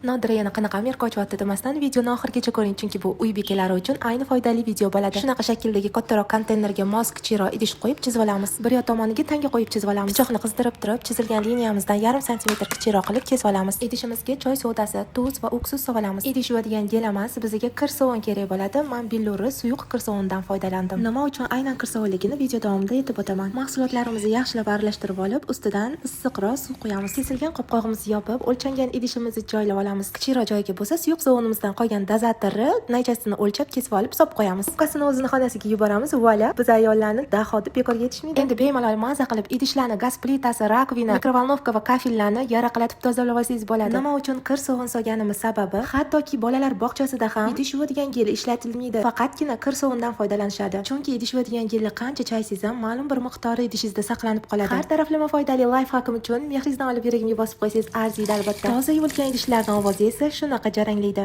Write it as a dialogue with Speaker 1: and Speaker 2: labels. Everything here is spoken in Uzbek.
Speaker 1: Nodira yana qanaqa Amerika ochyapti demasdan, videoni oxirigacha ko'ring, chunki bu uy bekalari uchun ayni foydali video bo'ladi. Shunaqa shakldagi kattaroq konteynerga mos kichikroq idish qo'yib chizib olamiz. Bir yoq tomoniga tanga qo'yib chizib olamiz. Pichoqni qizdirib turib, chizilgan liniyamizdan yarim santimetr kichikroq qilib kesib olamiz. Idishimizga choy sodasi, tuz va уксус solamiz. Idish yuvadigan gel emas, bizga kir sovun kerak bo'ladi. Man Billuri suyuq kir sovunidan foydalandim. Nima uchun aynan kir sovunligini video davomida aytib o'taman. Mahsulotlarimizni yaxshilab aralashtirib olib, ustidan issiqroq suv quyamiz. Kesilgan qopqog'imizni yopib, o'lchangan idishimizni joylab olamiz. Kichikroq joyga bo'lsa, suyuq sovunimizdan qolgan dozatorni naychasini o'lchab kesib olib solib qo'yamiz. Ukasini o'zini xonasiga yuboramiz. Вуаля, biz ayollarni daho deb bekorga aytishmaydi. Endi bemalol maza qilib idishlarni, gaz plitasi, раковина, микроволновка va kafellarni yaraqlatib tozalab olsangiz bo'ladi. Nima uchun kir sovun solganimiz sababi, hattoki bolalar bog'chasida ham idish yuvadigan gel ishlatilmaydi. Faqatgina kir sovundan foydalanishadi. Chunki idish yuvadigan gelni qancha chaysangiz ham ma'lum bir miqdori idishingizda saqlanib qoladi. Har taraflama foydali лайфхак im uchun mehringizdan olib yuragimga bosib qo'ysangiz arziydi, albatta. Toza yuvilgan idishlarning ovozi esa shunaqa jaranglaydi.